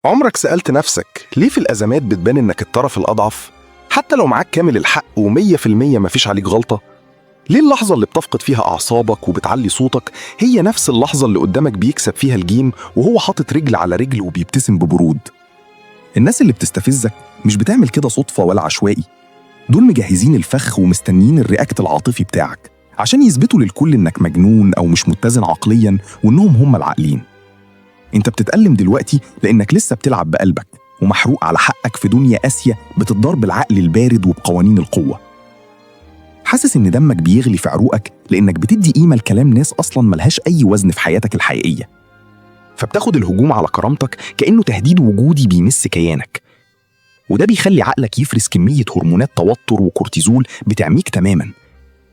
عمرك سألت نفسك ليه في الأزمات بتبان إنك الطرف الأضعف؟ حتى لو معاك كامل الحق و100% مفيش عليك غلطة؟ ليه اللحظة اللي بتفقد فيها أعصابك وبتعلي صوتك هي نفس اللحظة اللي قدامك بيكسب فيها ال game وهو حاطط رجل على رجل وبيبتسم ببرود؟ الناس اللي بتستفزك مش بتعمل كده صدفة ولا عشوائي، دول مجهزين الفخ ومستنيين ال react العاطفي بتاعك عشان يثبتوا للكل إنك مجنون أو مش متزن عقليا وإنهم هم العاقلين. انت بتتألم دلوقتي لأنك لسه بتلعب بقلبك ومحروق على حقك في دنيا قاسية بتدار بالعقل البارد وبقوانين القوة. حاسس إن دمك بيغلي في عروقك لأنك بتدي قيمة لكلام ناس أصلاً ملهاش أي وزن في حياتك الحقيقية، فبتاخد الهجوم على كرامتك كأنه تهديد وجودي بيمس كيانك، وده بيخلي عقلك يفرز كمية هرمونات توتر وكورتيزول بتعميك تماماً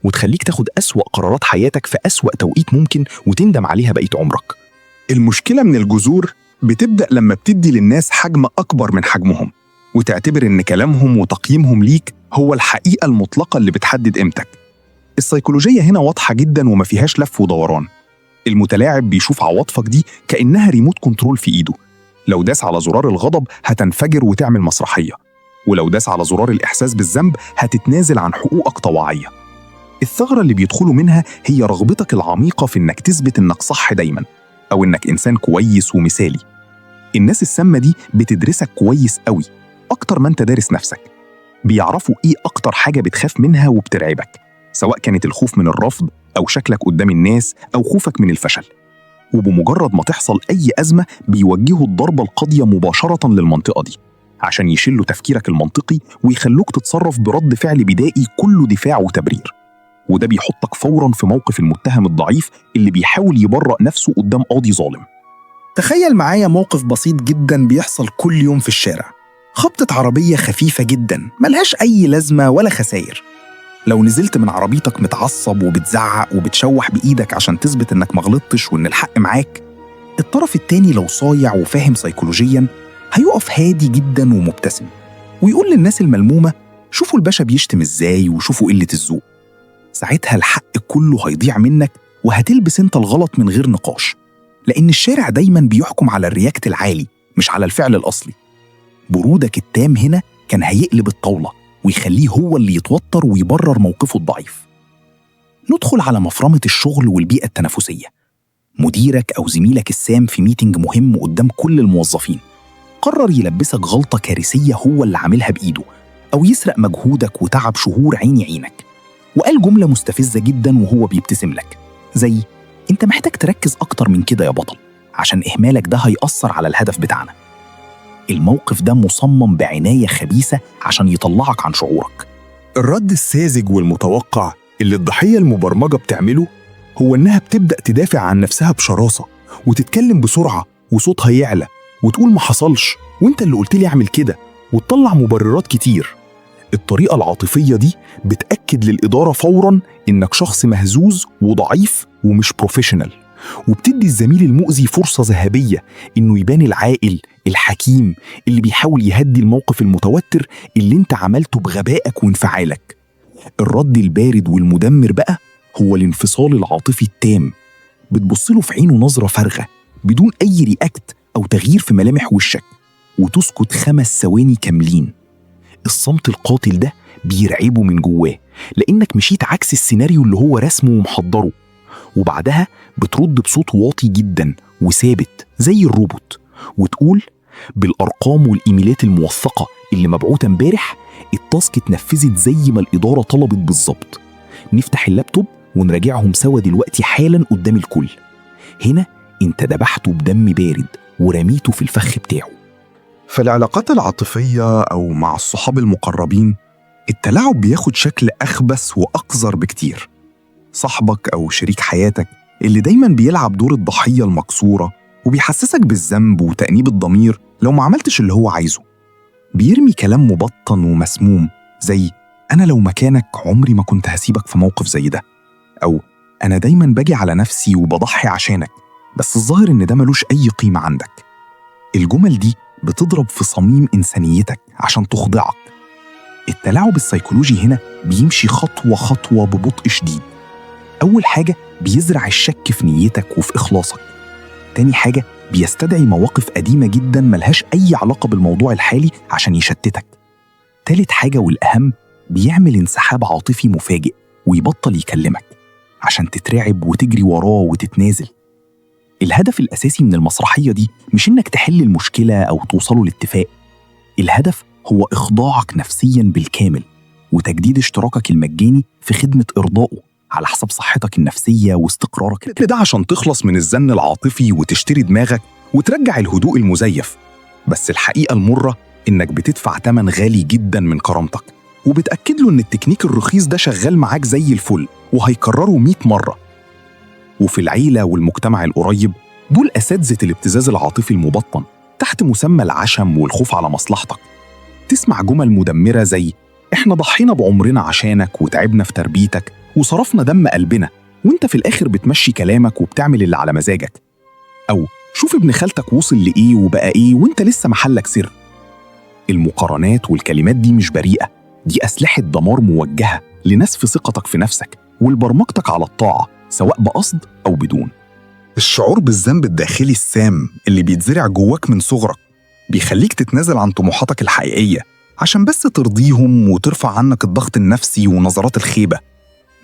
وتخليك تاخد أسوأ قرارات حياتك في أسوأ توقيت ممكن وتندم عليها بقية عمرك. المشكلة من الجذور بتبدأ لما بتدي للناس حجم أكبر من حجمهم، وتعتبر إن كلامهم وتقييمهم ليك هو الحقيقة المطلقة اللي بتحدد قيمتك. السيكولوجية هنا واضحة جدا وما فيهاش لف ودوران. المتلاعب بيشوف عواطفك دي كأنها remote control في إيده، لو داس على زرار الغضب هتنفجر وتعمل مسرحية، ولو داس على زرار الإحساس بالذنب هتتنازل عن حقوقك طواعية. الثغرة اللي بيدخلوا منها هي رغبتك العميقة في إنك تثبت إنك صح دايما، أو إنك إنسان كويس ومثالي. الناس السامة دي بتدرسك كويس قوي أكتر ما أنت دارس نفسك. بيعرفوا إيه أكتر حاجة بتخاف منها وبترعبك، سواء كانت الخوف من الرفض أو شكلك قدام الناس أو خوفك من الفشل. وبمجرد ما تحصل أي أزمة بيوجهوا الضربة القاضية مباشرة للمنطقة دي عشان يشلوا تفكيرك المنطقي ويخلوك تتصرف برد فعل بدائي كله دفاع وتبرير. وده بيحطك فورا في موقف المتهم الضعيف اللي بيحاول يبرأ نفسه قدام قاضي ظالم. تخيل معايا موقف بسيط جدا بيحصل كل يوم في الشارع، خبطة عربية خفيفة جدا ملهاش أي لازمة ولا خسائر. لو نزلت من عربيتك متعصب وبتزعق وبتشوح بإيدك عشان تثبت إنك مغلطتش وإن الحق معاك، الطرف التاني لو صايع وفاهم سيكولوجيا هيقف هادي جدا ومبتسم ويقول للناس الملمومة شوفوا الباشا بيشتم إزاي وشوفوا قلة الذوق. ساعتها الحق كله هيضيع منك وهتلبس انت الغلط من غير نقاش، لأن الشارع دايما بيحكم على ال react العالي مش على الفعل الأصلي. برودك التام هنا كان هيقلب الطاولة ويخليه هو اللي يتوتر ويبرر موقفه الضعيف. ندخل على مفرمة الشغل والبيئة التنافسية. مديرك أو زميلك السام في meeting مهم قدام كل الموظفين قرر يلبسك غلطة كارثية هو اللي عاملها بإيده، أو يسرق مجهودك وتعب شهور عيني عينك، وقال جملة مستفزة جدا وهو بيبتسم لك زي أنت محتاج تركز أكتر من كده يا بطل، عشان إهمالك ده هيأثر على الهدف بتاعنا. الموقف ده مصمم بعناية خبيثة عشان يطلعك عن شعورك. الرد الساذج والمتوقع اللي الضحية المبرمجة بتعمله هو إنها بتبدأ تدافع عن نفسها بشراسة وتتكلم بسرعة وصوتها يعلى وتقول ما حصلش وانت اللي قلت لي اعمل كده، وتطلع مبررات كتير. الطريقة العاطفية دي بتأكد للإدارة فوراً إنك شخص مهزوز وضعيف ومش professional، وبتدي الزميل المؤذي فرصة ذهبية إنه يبان العاقل الحكيم اللي بيحاول يهدي الموقف المتوتر اللي انت عملته بغبائك وانفعالك. الرد البارد والمدمر بقى هو الانفصال العاطفي التام. بتبص له في عينه نظرة فارغة بدون أي react أو تغيير في ملامح وشك، وتسكت 5 ثواني كاملين. الصمت القاتل ده بيرعبه من جواه لأنك مشيت عكس السيناريو اللي هو رسمه ومحضره. وبعدها بترد بصوت واطي جدا وثابت زي الروبوت وتقول بالأرقام والإيميلات الموثقة اللي مبعوثة امبارح ال task اتنفذت زي ما الإدارة طلبت بالظبط. نفتح اللابتوب ونراجعهم سوا دلوقتي حالا قدام الكل. هنا انت دبحته بدم بارد ورميته في الفخ بتاعه. في العلاقات العاطفية أو مع الصحاب المقربين التلاعب بياخد شكل أخبث وأقذر بكتير. صاحبك أو شريك حياتك اللي دايماً بيلعب دور الضحية المكسورة وبيحسسك بالذنب وتأنيب الضمير لو ما عملتش اللي هو عايزه، بيرمي كلام مبطن ومسموم زي أنا لو مكانك عمري ما كنت هسيبك في موقف زي ده، أو أنا دايماً باجي على نفسي وبضحي عشانك، بس الظاهر إن ده ملوش أي قيمة عندك. الجمل دي بتضرب في صميم إنسانيتك عشان تخضعك. التلاعب السيكولوجي هنا بيمشي خطوة خطوة ببطء شديد. أول حاجة بيزرع الشك في نيتك وفي إخلاصك. تاني حاجة، بيستدعي مواقف قديمة جدا ملهاش أي علاقة بالموضوع الحالي عشان يشتتك. تالت حاجة والأهم، بيعمل انسحاب عاطفي مفاجئ ويبطل يكلمك عشان تترعب وتجري وراه وتتنازل. الهدف الأساسي من المسرحية دي مش إنك تحل المشكلة أو توصلوا لاتفاق. الهدف هو إخضاعك نفسياً بالكامل وتجديد اشتراكك المجاني في خدمة إرضائه على حسب صحتك النفسية واستقرارك. كل ده عشان تخلص من الزن العاطفي وتشتري دماغك وترجع الهدوء المزيف. بس الحقيقة المرة إنك بتدفع تمن غالي جدا من كرامتك، وبتأكد له إن التكنيك الرخيص ده شغال معاك زي الفل وهيكرره 100 مرة. وفي العيلة والمجتمع القريب، دول أساتذة الابتزاز العاطفي المبطن تحت مسمى العشم والخوف على مصلحتك. تسمع جمل مدمرة زي إحنا ضحينا بعمرنا عشانك وتعبنا في تربيتك وصرفنا دم قلبنا، وإنت في الآخر بتمشي كلامك وبتعمل اللي على مزاجك. أو شوف ابن خالتك وصل لإيه وبقى إيه وإنت لسه محلك سر. المقارنات والكلمات دي مش بريئة، دي أسلحة دمار موجهة لنسف ثقتك في نفسك ولبرمجتك على الطاعة سواء بقصد أو بدون. الشعور بالذنب الداخلي السام اللي بيتزرع جواك من صغرك بيخليك تتنازل عن طموحاتك الحقيقية عشان بس ترضيهم وترفع عنك الضغط النفسي ونظرات الخيبة.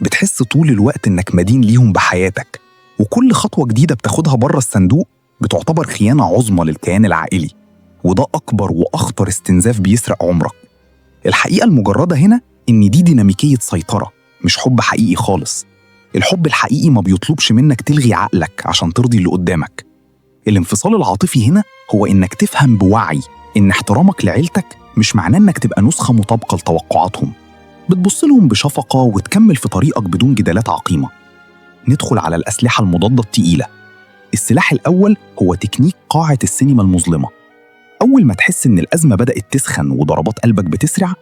بتحس طول الوقت إنك مدين ليهم بحياتك، وكل خطوة جديدة بتاخدها بره الصندوق بتعتبر خيانة عظمى للكيان العائلي، وده أكبر وأخطر استنزاف بيسرق عمرك. الحقيقة المجردة هنا إن دي ديناميكية سيطرة، مش حب حقيقي خالص. الحب الحقيقي ما بيطلبش منك تلغي عقلك عشان ترضي اللي قدامك. الانفصال العاطفي هنا هو إنك تفهم بوعي إن احترامك لعيلتك مش معناه إنك تبقى نسخة مطابقة لتوقعاتهم. بتبص لهم بشفقة وتكمل في طريقك بدون جدالات عقيمة. ندخل على الأسلحة المضادة التقيلة. السلاح الأول هو تكنيك قاعة السينما المظلمة. أول ما تحس إن الأزمة بدأت تسخن وضربات قلبك بتسرع،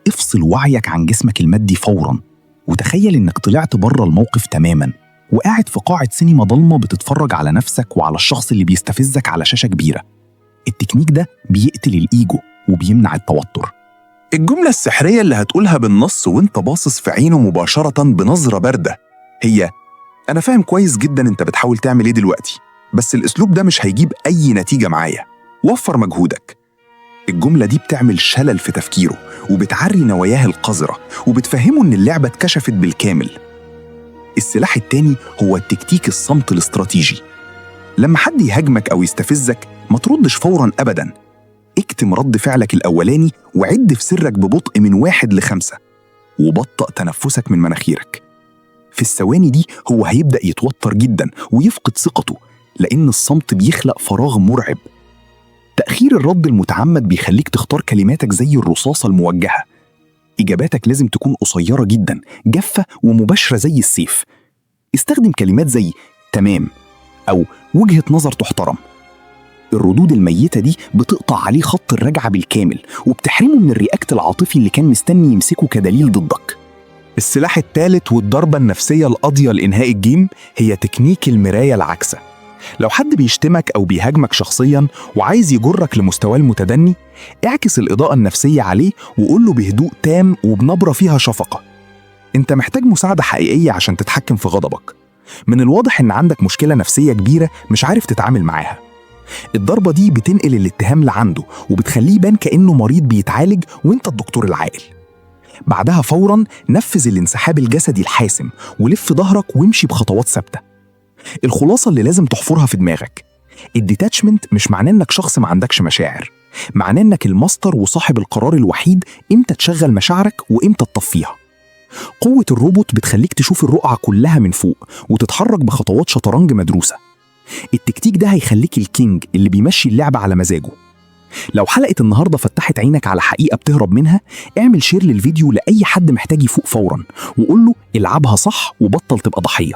افصل وعيك عن جسمك المادي فوراً، وتخيل إنك طلعت بره الموقف تماماً وقاعد في قاعة سينما ضلمة بتتفرج على نفسك وعلى الشخص اللي بيستفزك على شاشة كبيرة. التكنيك ده بيقتل الإيجو وبيمنع التوتر. الجملة السحرية اللي هتقولها بالنص وانت باصص في عينه مباشرة بنظرة باردة هي: أنا فاهم كويس جدا انت بتحاول تعمل ايه دلوقتي، بس الأسلوب ده مش هيجيب أي نتيجة معايا، وفر مجهودك. الجملة دي بتعمل شلل في تفكيره وبتعري نواياه القذرة وبتفهمه إن اللعبة اتكشفت بالكامل. السلاح التاني هو التكتيك الصمت الاستراتيجي. لما حد يهاجمك أو يستفزك ما تردش فوراً أبداً. اكتم رد فعلك الأولاني وعد في سرك ببطء من 1 ل5، وبطأ تنفسك من مناخيرك. في الثواني دي هو هيبدأ يتوتر جداً ويفقد ثقته، لأن الصمت بيخلق فراغ مرعب. تأخير الرد المتعمد بيخليك تختار كلماتك زي الرصاصة الموجهة. إجاباتك لازم تكون قصيرة جدا، جافة ومباشرة زي السيف. استخدم كلمات زي تمام أو وجهة نظر تحترم. الردود الميتة دي بتقطع عليه خط الرجعة بالكامل وبتحرمه من الرياكت العاطفي اللي كان مستني يمسكه كدليل ضدك. السلاح الثالث والضربة النفسية القاضية لإنهاء ال game هي تكنيك المراية العكسة. لو حد بيشتمك أو بيهاجمك شخصياً وعايز يجرك لمستواه المتدني، اعكس الإضاءة النفسية عليه وقول له بهدوء تام وبنبرة فيها شفقة: أنت محتاج مساعدة حقيقية عشان تتحكم في غضبك. من الواضح إن عندك مشكلة نفسية كبيرة مش عارف تتعامل معاها. الضربة دي بتنقل الاتهام لعنده وبتخليه يبان كأنه مريض بيتعالج وانت الدكتور العاقل. بعدها فوراً نفذ الانسحاب الجسدي الحاسم ولف ظهرك وامشي بخطوات ثابتة. الخلاصة اللي لازم تحفرها في دماغك: ال detachment مش معناه انك شخص ما عندكش مشاعر، معناه انك الماستر وصاحب القرار الوحيد امتى تشغل مشاعرك وامتى تطفيها. قوة الروبوت بتخليك تشوف الرقعة كلها من فوق وتتحرك بخطوات شطرنج مدروسة. التكتيك ده هيخليك ال king اللي بيمشي اللعبة على مزاجه. لو حلقة النهاردة فتحت عينك على حقيقة بتهرب منها، اعمل share للفيديو لأي حد محتاج يفوق فورا وقول له العبها صح وبطل تبقى ضحية.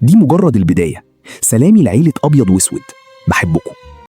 دي مجرد البداية. سلامي لعيلة أبيض وأسود، بحبكم.